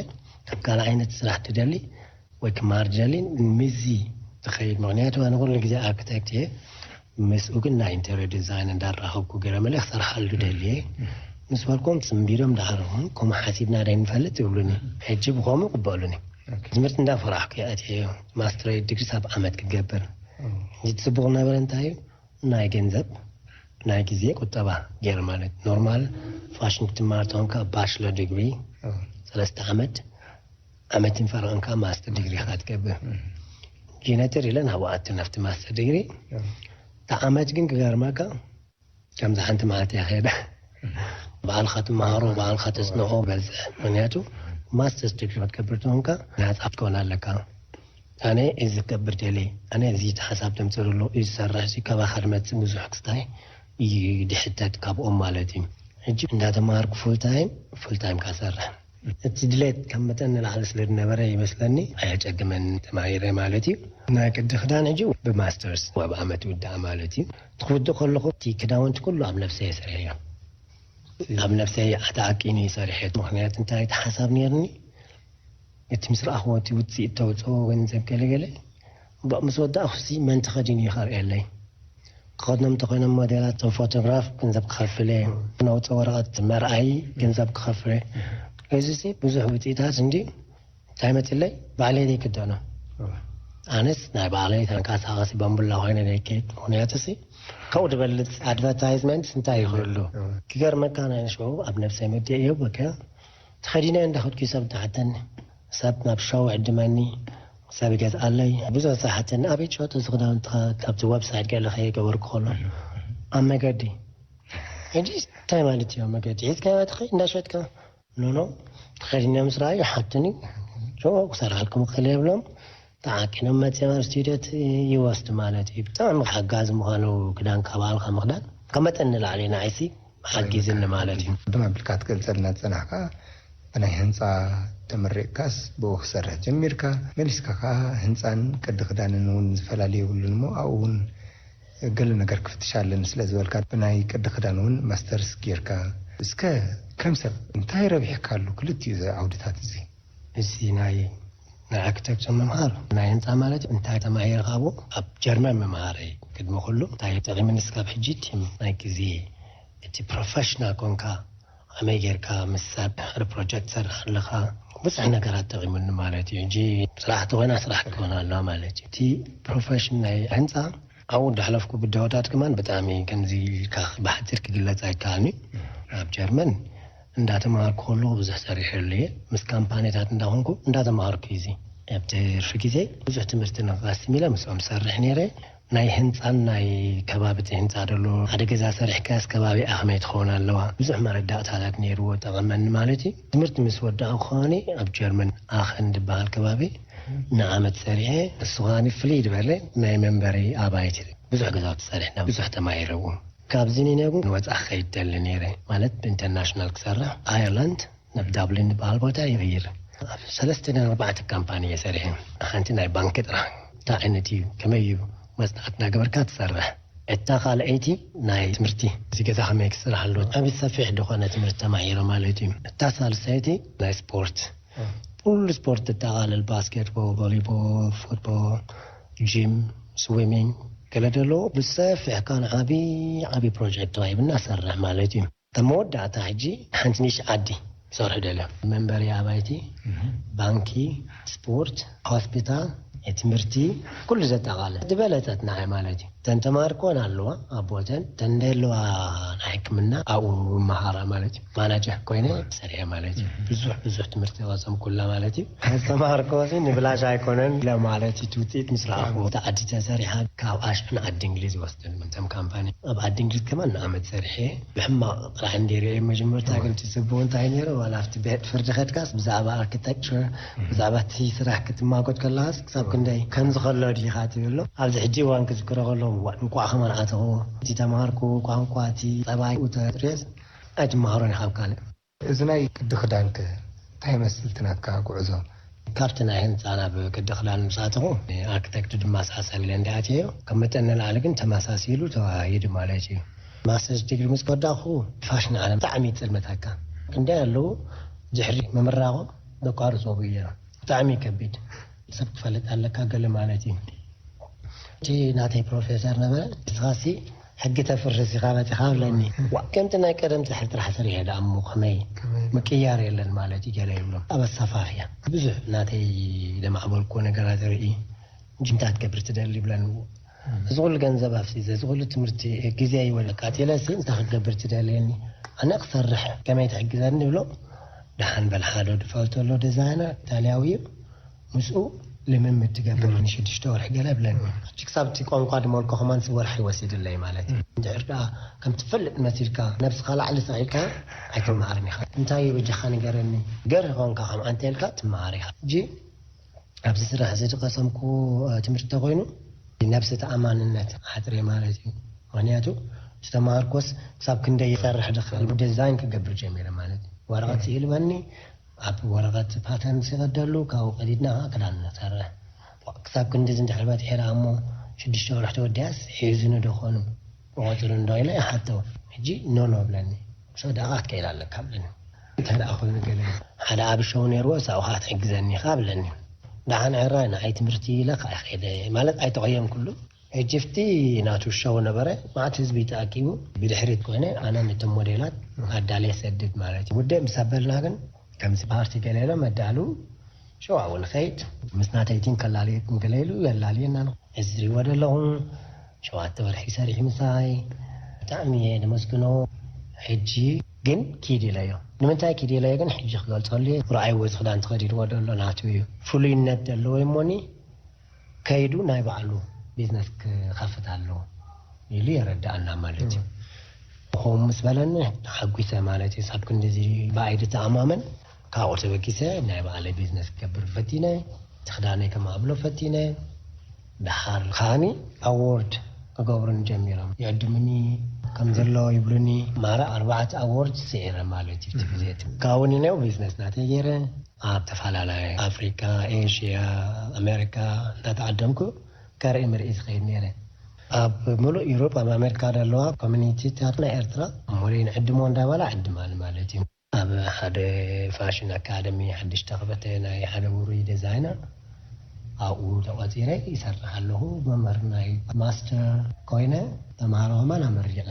ካብ ካልእ ዓይነት ስራሕ ትደሊ ወይ ክመሃር ትደሊ ምዚ ትኸይድ። ምኽንያቱ ኣነ ኩሉ ግዜ ኣርክቴክት እየ። ምስኡ ግን ናይ ኢንተርዮ ዲዛይን እንዳራኸብኩ ገለ መለ ክሰርሓሉ ደልየ ምስ በልኮም ጽምቢሎም ደሓር እውን ከምኡ ሓሲብና ዶ ንፈልጥ ይብሉኒ። ሕጂ ብኸምኡ ይቕበሉኒ። ትምህርቲ እንዳፈራሕኩ እየ ኣትየዮ። ማስተረይ ዲግሪ ሳብ ዓመት ክትገብር እቲ ጽቡቕ ነበረ እንታይ እዩ ናይ ገንዘብ ናይ ግዜ ቁጠባ ገይረ ማለት ኖርማል ፋሽን ክትመሃር ተኾንካ ባችለር ዲግሪ ሰለስተ ዓመት ዓመትን ፈረቕን ከዓ ማስተር ዲግሪ ኢኻ ትገብር። ጂነትር ኢለ ናብኡ ኣቱ ናብቲ ማስተር ዲግሪ። እታ ዓመት ግን ክገርመካ ከምዚ ሓንቲ መዓልቲ እያ ከይዳ። ባዕልኻ ትመሃሮ፣ ባዕልኻ ተጽንዖ በዝሕ። ምኽንያቱ ማስተርስ ዲግሪ ክትገብር ተኾንካ ናጻ ክትከውን ኣለካ። ኣነ እዚ ክገብር ደልየ፣ ኣነ እዚ እቲ ሓሳብ ተምጽእ ዘሎ እዩ ዝሰርሕ፣ እዚ ካባኻ ዝመጽእ ብዙሕ ክስታይ እዩ ድሕተት ካብኦም ማለት እዩ። ሕጂ እንዳተማሃርኩ ፉል ታይም፣ ፉል ታይም ካሰርሕ። እቲ ድሌት ካብ መጠን ንላዕሊ ስለ ዝነበረ ይመስለኒ ኣየጨግመን ተማሂረ ማለት እዩ። ናይ ቅዲ ክዳን ሕጂ ብማስተርስ ኣብ ዓመት ይውዳእ ማለት እዩ። ትኽውድእ ከለኹ እቲ ክዳውንቲ ኩሉ ኣብ ነብሰ እየ ሰሪሐዮ። ኣብ ነብሰይ ኣተኣቂኒ ሰሪሐት ምኽንያት እንታይ እቲ ሓሳብ ነርኒ እቲ ምስ ረኣኽዎ እቲ ውፅኢት ተውፅኦ ገንዘብ ገለገለ እምበእ ምስ ወዳእኹሲ መን ተኸዲኑ እዩ ከርእየለይ። ክኸድኖም እንተኾይኖም ሞዴላት ቶም ፎቶግራፍ ገንዘብ ክኸፍል እየ። ነውፀ ወረቐት መርኣይ ገንዘብ ክኸፍል እየ። እዚሲ ብዙሕ ውፅኢታት እንዲ እንታይ መፅለይ ባዕለይ ዘይክደኖ ኣነስ ናይ ባዕለይ ተንቀሳቐሲ በንቡላ ኮይነ ዘይከይድ ምኽንያቱ ሲ ካብኡ ዝበልፅ ኣድቨርታይዝመንት እንታይ ይኽእሉ ክገርመካ ናይ ሸው ኣብ ነብሰይ መዲአ እዮ በከ ተኸዲነ እንዳኸድኩ ሰብ ትሓተኒ ሰብ ናብ ሸው ዕድመኒ ሰብ ይገዝኣለይ ብዙሕ ዝሓተኒ ኣበይ ሸው ተዝኽዳውንቲ ካብቲ ወብሳይት ገለ ከየገበርኩ ከሎ ኣብ መገዲ ሕጂ እንታይ ማለት እዩ መገዲ ሒዝካ ትኸይ እንዳሸጥካ ኖኖ ተኸዲነ ምስ ረኣዩ ሓቱኒ ሸው ክሰርሓልኩም ክእል የብሎም ተዓቂኖም መፅኦም ኣብ ስቱዲዮ ይወስድ ማለት እዩ። ብጣዕሚ ሓጋዚ ምዃኑ ክዳን ካብ ባዕልኻ ምኽዳን ካብ መጠን ንላዕሊ ንዓይሲ ሓጊዝኒ ማለት እዩ። ቅድም ኣቢልካ ክትገልፀልና ዝፀናሕካ ብናይ ህንፃ ተመሪቕካስ ብኡ ክሰርሕ ጀሚርካ መሊስካ ከዓ ህንፃን ቅዲ ክዳንን እውን ዝፈላለ የብሉን እሞ ኣብኡ እውን ገለ ነገር ክፍትሽ ኣለኒ ስለ ዝበልካ ብናይ ቅዲ ክዳን እውን ማስተርስ ጌርካ እስከ ከም ሰብ እንታይ ረቢሕካሉ ክልቲኡ ዓውድታት እዚ? እዚ ናይ ናይ ኣርክቴክቸር ምምሃር ናይ ህንፃ ማለት እንታይ ተማሂርካ ኣብኡ ኣብ ጀርመን ምምሃረይ ቅድሚ ኩሉ እንታይ ጠቒምኒ እስካብ ሕጂ ቲም ናይ ግዜ እቲ ፕሮፌሽናል ኮንካ ከመይ ጌርካ ምስ ሰብ ሓደ ፕሮጀክት ትሰርሕ ኣለኻ ብዙሕ ነገራት ጠቒሙኒ ማለት እዩ። ሕጂ ስራሕ ተኾይና ስራሕ ክትኮን ኣለዋ ማለት እዩ። እቲ ፕሮፌሽን ናይ ህንፃ ኣብኡ እንዳሕለፍኩ ብደወዳት ከማን ብጣዕሚ ከምዚ ኢልካ ብሓፂር ክግለፅ ኣይከኣልኒ። ኣብ ጀርመን እንዳተማሃርኩ ከለኹ ብዙሕ ሰሪሐሉ እየ። ምስ ካምፓኒታት እንዳኾንኩ እንዳተማሃርኩ እዩ። እዚ ኣብ ትርፊ ግዜ ብዙሕ ትምህርቲ ንክቐስም ኢለ ምስኦም ሰርሕ ነይረ። ናይ ህንፃን ናይ ከባቢ እቲ ህንፃ ደሎ ሓደ ገዛ ሰሪሕካስ ከባቢ ኣኸመይ ትኸውን ኣለዋ ብዙሕ መረዳእታታት ነይርዎ፣ ጠቐመኒ ማለት እዩ። ትምህርቲ ምስ ወዳእኩ ከዓኒ ኣብ ጀርመን ኣኸን ዝበሃል ከባቢ ንዓመት ሰሪሐ። እሱ ከዓኒ ፍልይ ዝበለ ናይ መንበሪ ኣባይቲ ብዙሕ ገዛውቲ ሰሪሕና ብዙሕ ተማሂረዎ። ካብዚ ኒነጉ ንወፃ ክኸይድ ደሊ ነይረ ማለት ብኢንተርናሽናል ክሰርሕ ኣየርላንድ ናብ ዳብሊን ዝበሃል ቦታ ይቕይር። ኣብ ሰለስተ ና ኣርባዕተ ካምፓኒ እየ ሰሪሐ። ሓንቲ ናይ ባንክ ጥራሕ እንታይ ዓይነት እዩ ከመይ እዩ መፅናዕት እናገበርካ ትሰርሕ። እታ ካልኣይቲ ናይ ትምህርቲ እዚ ገዛ ከመይ ክስራሕ ኣሎ ዓብይ ሰፊሕ ዝኾነ ትምህርቲ ተማሂረ ማለት እዩ። እታ ሳልሰይቲ ናይ ስፖርት ኩሉ ስፖርት ተጠቓልል ባስኬትቦል፣ ቮሊቦል፣ ፉትቦል፣ ጂም፣ ስዊሚንግ ገለ ደሎ ብሰፊሕ ካን ዓብይ ዓብይ ፕሮጀክት ተዋሂብና ሰርሕ ማለት እዩ። ኣብ መወዳእታ ሕጂ ሓንቲ ንእሽቲ ዓዲ ክሰርሑ ደልዮም። መንበሪ ኣባይቲ፣ ባንኪ፣ ስፖርት፣ ሆስፒታል፣ ትምህርቲ፣ ኩሉ ዘጠቓልል ዝበለጸት ንዓይ ማለት እዩ። እተን ተማሃርኮን ኣለዋ ኣብ ቦተን፣ እተን ደለዋ ናይ ሕክምና ኣብኡ መሃራ ማለት እዩ። ማናጀር ኮይነ ሰሪሐ ማለት እዩ። ብዙሕ ብዙሕ ትምህርቲ ይቐሰምኩላ ማለት እዩ። ዝተማሃርኮ ንብላሽ ኣይኮነን ለማለት እዩ። ውፅኢት ምስ ረኣኹ እታ ዓዲ ተሰሪሓ ካብ ኣሽን ዓዲ እንግሊዝ ይወስደን እቶም ካምፓኒ ኣብ ዓዲ እንግሊዝ ከማን ንዓመት ሰሪሐ ብሕማቕ ጥራሕ እንደ ርእየ መጀመርታ ግን እቲ ጽቡቕ እንታይ ነይሩ ዋላ ኣብቲ ቤት ፍርዲ ከድካስ ብዛዕባ ኣርኪቴክቸር ብዛዕባ እቲ ስራሕ ክትማጎት ከለኻስ ክሳብ ክንደይ ከምዚ ከሎ ዲኻ ትብሎ ኣብዚ ሕጂ እዋን ክዝክሮ ከለኹ እንቋዕ ከማን ኣተኹ እቲ ተማሃርኩ ቋንቋ እቲ ጸባይ ተርእዮስ ኣይትመሃሮን ኢኻ ኣብ ካልእ እዚ ናይ ቅዲ ክዳንከ እንታይ ይመስል እቲ ናትካ ጉዕዞ? ካብቲ ናይ ህንፃ ናብ ቅዲ ክዳን ምስ ኣተኹ ኣርክቴክት ድማ ሳሰብ ኢለ እንዲኣትየዮ ካብ መጠን ንላዕሊ ግን ተመሳሲሉ ተዋሂዱ ማለት እዩ። ማስተርስ ዲግሪ ምስ ከወዳእኩ ፋሽን ዓለም ብጣዕሚ ይፅልመተካ ክንደይ ኣለዉ ድሕሪ ምምራቖም ዘቋርፆ ብኡ ነይሮም ብጣዕሚ ከቢድ ሰብ ክፈልጥ ኣለካ ገለ ማለት እዩ። እቲ ናተይ ፕሮፌሰር ነበረ ንስኻሲ ሕጊ ተፍርስ ኢኻ መፂኻ ብለኒ። ዋ ከምቲ ናይ ቀደም ፅሕፍ ጥራሕ ስሪሐ ደኣ እሞ ከመይ ምቅያር የለን ማለት እዩ ገለ ይብሎም። ኣብ ኣሰፋፍያ ብዙሕ ናተይ ለማዕበልኩዎ ነገራት ርኢ ጅምታ ክትገብር ትደሊ ይብለኒ። እዚ ኩሉ ገንዘብ ኣፍሲሰ እዚ ኩሉ ትምህርቲ ግዜ ይወለ ኣቃፂለሲ እንታይ ክትገብር ትደልየኒ ኣነ ክሰርሕ ከመይ ትሕግዘኒ ይብሎ። ደሓን በል ሓደ ድፈልቶ ኣሎ ዲዛይነር ኢጣልያዊ እዩ ምስኡ ልምምድ ትገብር ንሽዱሽተ ወርሒ ገለ ብለኒ። ሕጂ ክሳብ እቲ ቋንቋ ድመልኮ ከማን ወርሒ ይወሲድለይ ማለት እዩ። እንድሕር ደኣ ከም ትፈልጥ መሲልካ ነብስኻ ላዕሊ ሰቒልካ ኣይትመሃርን ኢኻ። እንታይ እዩ በጃኻ ንገረኒ። ገር ኾንካ ከም ኣንተ ኢልካ ትመሃር ኢኻ። ሕጂ ኣብዚ ስራሕ እዚ ዝቐሰምኩ ትምህርቲ ተኮይኑ ነብሲ ተኣማንነት ሓፅረ ማለት እዩ። ምክንያቱ ዝተማሃርኮስ ክሳብ ክንደይ ይሰርሕ ድኽእል ዲዛይን ክገብር ጀሚረ ማለት እዩ። ወረቐት ስኢልበኒ ኣብ ወረቐት ፓተርን ሲቐደሉ ካብኡ ቀዲድና ከዓ ክዳን ንሰርሕ። ክሳብ ክንድዚ እንድሕር በፂሐ ደኣ እሞ ሽዱሽተ ወርሒ ተወዲኣስ ሒዙኒ ዶ ኾኑ ብቆፅሪ እንዶ ኢለ ይሓቶ። ሕጂ ኖ ኖ ብለኒ። ሰው ደኣ ክትከይድ ኣለካ ብለኒ። እንታይ ደኣ ኮይኑ ገለ ሓደ ዓቢ ሸው ነይርዎ ሳኡ ከዓ ትሕግዘኒ ኢኻ ብለኒ። ደሓን ሕራይ ንዓይ ትምህርቲ ኢለ ከዓ ከይደ ማለት ኣይተቐየምኩሉ። ሕጂ ፍቲ ናቱ ሸው ነበረ ማዕት ህዝቢ ተኣኪቡ ብድሕሪት ኮይነ ኣነ ነቶም ሞዴላት ኣዳልየ ሰድድ ማለት እዩ ውድእ ምስ ኣበልና ግን ከምዚ ፓርቲ ገለ ኢሎም ኣዳልው ሸው ኣብኡ ንኸይድ ምስ ናተይ ቲም ከላልየኩም ገለ ኢሉ የላልየና ኣሎ እዚ ዝሪእዎ ዘለኹም ሸውዓተ ወርሒ ሰሪሑ ምሳይ ብጣዕሚ እየ ደመስግኖ ሕጂ ግን ኪድ ኢለዮ ንምንታይ ኪድ ኢለዮ ግን ሕጂ ክገልፀሉ እየ ቁርዓይዎ እዚ ክዳን ተኸዲንዎ ዘሎ ናቱ እዩ ፍሉይነት ዘለዎ እሞኒ ከይዱ ናይ ባዕሉ ቢዝነስ ክኸፍት ኣለዎ ኢሉ የረድኣና ማለት እዩ። ከምኡ ምስ በለኒ ተሓጒሰ ማለት እዩ። ሳብ ክንድዚ ብኣይ ዝተኣማመን ካብኡ ተበጊሰ ናይ ባዕለይ ቢዝነስ ክገብር ፈቲነ፣ እቲ ክዳነይ ከማዕብሎ ፈቲነ። ደሓር ከዓኒ ኣዎርድ ክገብሩኒ ጀሚሮም። ይዕድሙኒ ከም ዘሎ ይብሉኒ። ማራ ኣርባዕተ ኣዎርድ ስዒረ ማለት እዩ እቲ ግዜ እቲ። ካብኡ ንኔው ቢዝነስ ናተይ ገይረ ኣብ ተፈላለየ ኣፍሪካ፣ ኤሽያ፣ ኣሜሪካ እንዳተዓደምኩ ከርኢ ምርኢ ዝኸይድ ነይረ። ኣብ ምሉእ ዩሮፕ ኣብ ኣሜሪካ ዘለዋ ኮሚኒቲታት ናይ ኤርትራ እሞ ንዕድሞ እንዳበላ ዕድማኒ ማለት እዩ። ኣብ ሓደ ፋሽን ኣካደሚ ሓድሽ ተኸፈተ ናይ ሓደ ውሩይ ዲዛይነር ኣብኡ ተቖፂረ ይሰርሕ ኣለኹ። መምህር ናይ ማስተር ኮይነ ተምሃሮ ከማን ኣመሪቐ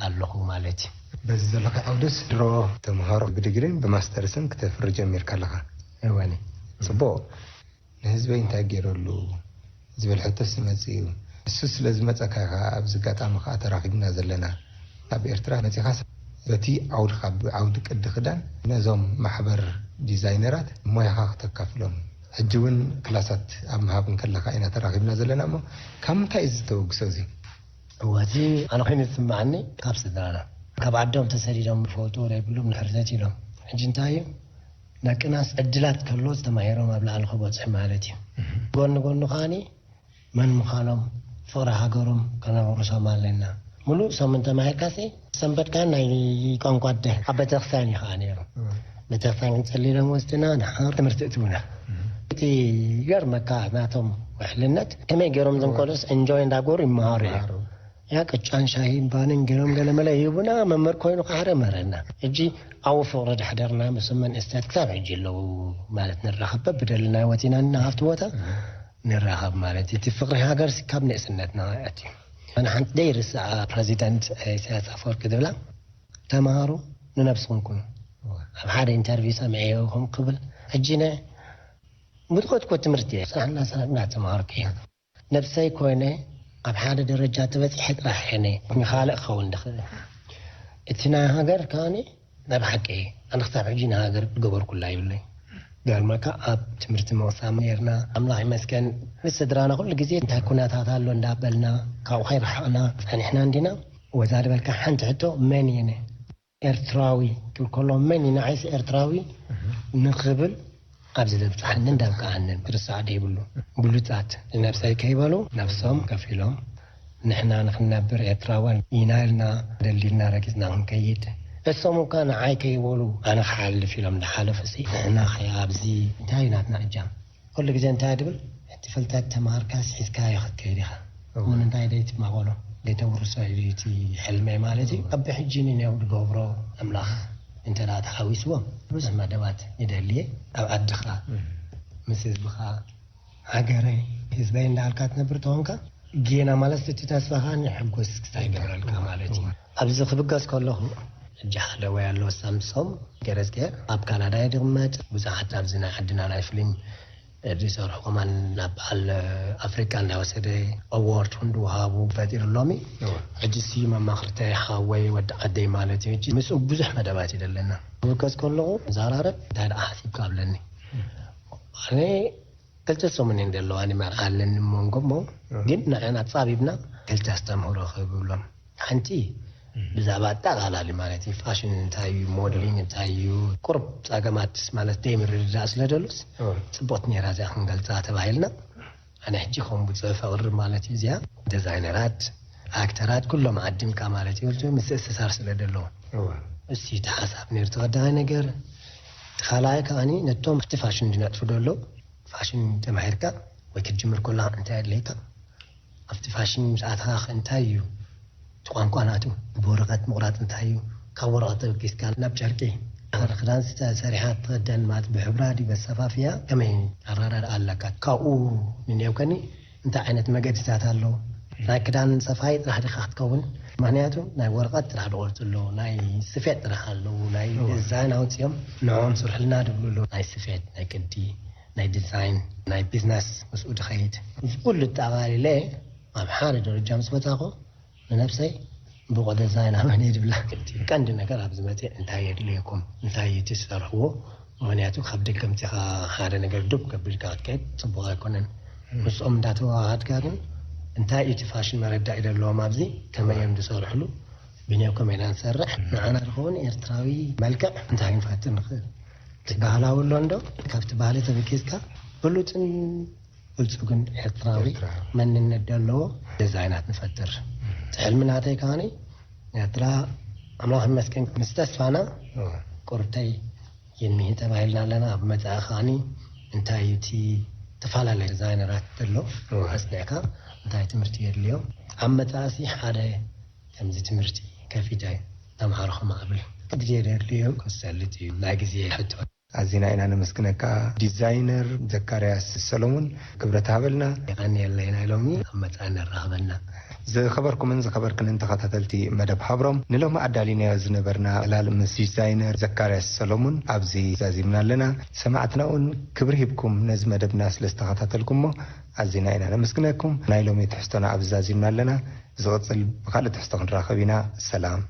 ኣለኹ ማለት እዩ። በዚ ዘለኻ ዓውድስ ድሮ ተምሃሮ ብዲግሪን ብማስተርስን ክተፍሪ ጀሚርካ ኣለኻ። እወኒ። ፅቡቕ። ንህዝበይ እንታይ ገይረሉ ዝብል ሕቶስ ይመጽእ እዩ። ንሱ ስለ ዝመጸካ ኢኻ ኣብዚ ኣጋጣሚ ከኣ ተራኺብና ዘለና። ኣብ ኤርትራ መጺኻስ በቲ ዓውድኻ፣ ብዓውዲ ቅዲ ክዳን ነዞም ማሕበር ዲዛይነራት ሞያኻ ክተካፍሎም። ሕጂ እውን ክላሳት ኣብ ምሃብ እንከለኻ ኢና ተራኺብና ዘለና እሞ፣ ካብ ምንታይ እዩ ዝተበግሶ እዚ? እወ፣ እቲ ኣነ ኮይኑ ዝስምዓኒ ካብ ስድራና፣ ካብ ዓዶም ተሰዲዶም ዝፈልጡ ዘይብሎም ንሕርተት ኢሎም። ሕጂ እንታይ እዩ፣ ደቅናስ ዕድላት ከሎ ተማሂሮም ኣብ ላዕሊ ክበፅሑ ማለት እዩ። ጎኒ ጎኒ ከዓኒ መን ምዃኖም፣ ፍቕሪ ሃገሮም ከነውርሶም ኣለና። ሙሉእ ሰሙን ተማሂርካሲ ሰንበት ከኣ ናይ ቋንቋ ኣደ ኣብ ቤተክርስትያን እዩ ከኣ ነይሩ። ቤተክርስትያን ክንጸሊ ኢሎም ወስድና፣ ንሓር ትምህርቲ እትውና። እቲ ይገርመካ ናቶም ውሕልነት፣ ከመይ ገይሮም እዞም ቆልዑስ እንጆይ እንዳገበሩ ይመሃሩ እዮም። ያ ቅጫን ሻሂን ባንን ገይሮም ገለመለ ይህቡና፣ መምህር ኮይኑ ከሓደ መረና። ሕጂ ኣብኡ ፍቕሪ ዳሕደርና፣ ምስም መንእሰያት ክሳብ ሕጂ ኣለዉ ማለት ንራኸብ፣ በብደለናዮ ወጺና ንናሃፍቲ ቦታ ንራኸብ ማለት እዩ። እቲ ፍቕሪ ሃገር ሲ ካብ ንእስነትና ኣትዩ። ኣነ ሓንቲ ደይርስዓ ፕረዚደንት ኢሳያስ ኣፈወርቂ ዝብላ፣ "ተምሃሩ ንነብስኹም ኩኑ." ኣብ ሓደ ኢንተርቪው ሰሚዐዮ ከም ክብል፣ ሕጂ ነ ብትኮትኮ ትምህርቲ እየ፣ ስራሕ እናሰራሕ እናተምሃርኩ እየ። ነብሰይ ኮይነ ኣብ ሓደ ደረጃ ተበጺሐ ጥራሕ እየ ነ ንኻልእ ክኸውን ድኽእል። እቲ ናይ ሃገር ከኣኒ ናይ ብሓቂ ኣነ ክሳብ ሕጂ ንሃገር ዝገበርኩላ ይብለይ። ገርመካ ኣብ ትምህርቲ ምቕሳም ነርና፣ ኣምላኽ ይመስገን፣ ምስ ስድራና ኩሉ ግዜ እንታይ ኩነታት ኣሎ እንዳበልና ካብኡ ከይረሓቕና ጸኒሕና እንዲና። ወዛ ዝበልካ ሓንቲ ሕቶ፣ መን እየ ነ ኤርትራዊ ክብል ከሎ፣ መን እዩ ንዓይስ ኤርትራዊ ንኽብል ኣብዚ ዘብጽሓንን እንዳብቅዓንን፣ ክርሳዕ ዘይብሉ። ብሉጻት ንነብሰይ ከይበሉ ነብሶም ከፊሎም ንሕና ንኽንነብር ኤርትራውያን ኢና ኢልና ደሊልና ረጊጽና ክንከይድ፣ እሶም እኳ ንዓይ ከይበሉ ኣነ ክሓልፍ ኢሎም እንዳሓለፉ ሲ ንሕና ኸ ኣብዚ እንታይ እዩ ናትና እጃም? ኩሉ ግዜ እንታይ ድብል፣ እቲ ፍልጠት ተማሃርካ ስሒዝካዮ ክትከይድ ኢኻ። እወ። ንምንታይ ደይትማቐሎ? ደይተውርሶ እዩ እቲ ሕልመይ ማለት እዩ። እወ። ኣብ ሕጂ ንኔው ድገብሮ ኣምላኽ እንተ ደኣ ተሓዊስዎም ብዙሕ መደባት ይደልየ። ኣብ ዓድኻ፣ እም። ምስ ህዝብኻ፣ ሃገረይ፣ ህዝበይ እንዳልካ ትነብር ተኾንካ፣ ጌና ማለት እቲ ተስፋኻ ንሕጎስ ክሳይ ይገብረልካ ማለት እዩ። እወ። ኣብዚ ክብገስ ከለኹ፣ ሕጂ ሓደ ወይ ኣሎ ሳምሶም ገረዝጌር ኣብ ካናዳ ይድመጥ። ብዙሓት ኣብዚ ናይ ዓድና ናይ ፊልም ዝሰርሑ ከማን ናብ በዓል ኣፍሪቃ እንዳወሰደ ኣዋርድ ክንዲ ወሃቡ ፈጢሩ ሎሚ። እወ። ሕጂ ሲ መማኽርተይ ሓወይ ወዲ ዓደይ ማለት እዩ። ሕጂ ምስኡ ብዙሕ መደባት እዩ ዘለና። ክብገስ ከለኹ፣ ዛራረብ እንታይ ደኣ ሓሲብካ ኣብለኒ። ኣነ ክልተ ሰሙን እየን ዘለዋ፣ እኔ መርዓ ኣለኒ መንጎ እሞ፣ እህ። ግን ንዓና ጻቢብና ክልተ ኣስተምህሮ ክብሎም። ሓንቲ እህ። ብዛዕባ ኣጠቓላሊ ማለት እዩ፣ ፋሽን እንታይ እዩ፣ ሞዴሊንግ እንታይ እዩ፣ ቁሩብ ጸገማት ማለት ደይምርድዳእ ስለ ደሉስ፣ እህ። ጽቡቕቲ ነይራ እዚኣ ክንገልጻ ተባሂልና። ኣነ ሕጂ ከም ብጽሑፍ ኣቕርብ ማለት እዩ፣ እዚኣ ዲዛይነራት፣ ኣክተራት ኩሎም ዓዲምካ ማለት እዩ፣ ምትእስሳር ስለ ደለዎ። እህ። እሱ እቲ ሓሳብ ነይሩ ተቐዳማይ ነገር። እቲ ካልኣይ ከኣኒ ነቶም ኣብቲ ፋሽን ዝነጥፉ ደሎ ፋሽን ተማሂርካ ወይ ክትጅምር ከለኻ እንታይ ኣድልየካ? ኣብቲ ፋሽን ምስ ኣተኻ ከ እንታይ እዩ እቲ ቋንቋ ናቱ? ብወረቐት ምቑራጽ እንታይ እዩ? ካብ ወረቐት ተበጊስካ ናብ ጨርቂ፣ ሓደ ክዳን ዝተሰሪሓ ትኽደን ማለት ብሕብራ ድዩ በሰፋፍያ ከመይ ኣረዳድኣ ኣለካ? ካብኡ ንኔውከኒ እንታይ ዓይነት መገድታት ኣሎ? ናይ ክዳን ሰፋይ ጥራሕ ዲኻ ክትከውን? ምኽንያቱ ናይ ወረቐት ጥራሕ ድቖርጹ ኣለዉ፣ ናይ ስፌት ጥራሕ ኣለዉ፣ ናይ እወ። ዲዛይን ኣውጺኦም ንዕኦም ስርሕልና ድብሉ ኣለዉ። ናይ ስፌት፣ ናይ ቅዲ፣ ናይ ዲዛይን፣ ናይ ቢዝነስ ምስኡ ድኸይድ። እዚ ኩሉ ኣጠቓሊለ ኣብ ሓደ ደረጃ ምስ በጻኹ ንነብሰይ ብቑዕ ዲዛይን ኣመን እየ ድብላ። ቀንዲ ነገር ኣብዚ መጽእ እንታይ የድልየኩም? እንታይ እዩ እቲ ዝሰርሕዎ? ምኽንያቱ ካብ ደገ ምጺኻ ሓደ ነገር ዱብ ከቢድካ ክትከይድ ጽቡቕ ኣይኮነን። ምስኦም እንዳተዋሃድካ ግን እንታይ እዩ እቲ ፋሽን መረዳኢ ዘለዎም ኣብዚ? ከመይ እዮም ዝሰርሕሉ? ብኔው ከመይ ኢና ንሰርሕ? ንዓና ዝኸውን ኤርትራዊ መልክዕ እንታይ ክንፈጥር ንኽእል? እቲ ባህላዊ ኣሎ እንዶ? ካብቲ ባህሊ ተበጊስካ ብሉጽን ብልጹግን ኤርትራዊ ኤርትራዊ። መንነት ዘለዎ ዲዛይናት ንፈጥር። እቲ ሕልሚ ናተይ ከኣኒ ኤርትራ ኣምላኽ ይመስገን ምስ ተስፋና እወ። ቁርብተይ የኒህ ተባሂልና ኣለና። ኣብ መጻኢ ከኣኒ እንታይ እዩ እቲ ተፈላለየ ዲዛይነራት ዘሎ እወ። ኣጽኒዕካ እንታይ ትምህርቲ የድልዮ? ኣብ መጻእሲ ሓደ ከምዚ ትምህርቲ ከፊተ ተምሃሮ ከማዕብል ግዜ የድልዮ ክሰልጥ እዩ ናይ ግዜ ሕቶ። ኣዚና ኢና ነመስግነካ ዲዛይነር ዘካርያስ ሰሎሙን፣ ክብረት ሃበልና። የቐንየለይ ናይ ሎሚ ኣብ መጻኢ ነራኽበና። ዝኸበርኩምን ዝኸበርክንን ተኸታተልቲ መደብ ሃብሮም፣ ንሎሚ ኣዳሊናዮ ዝነበርና ዕላል ምስ ዲዛይነር ዘካርያስ ሰሎሙን ኣብዚ ዛዚምና ኣለና። ሰማዕትና እውን ክብሪ ሂብኩም ነዚ መደብና ስለ ዝተኸታተልኩሞ ኣዚና ኢና ነመስግነኩም። ናይ ሎሚ ትሕዝቶና ኣብዚ ዛዚምና ኣለና። ዝቕጽል ብኻልእ ትሕዝቶ ክንራኸብ ኢና። ሰላም።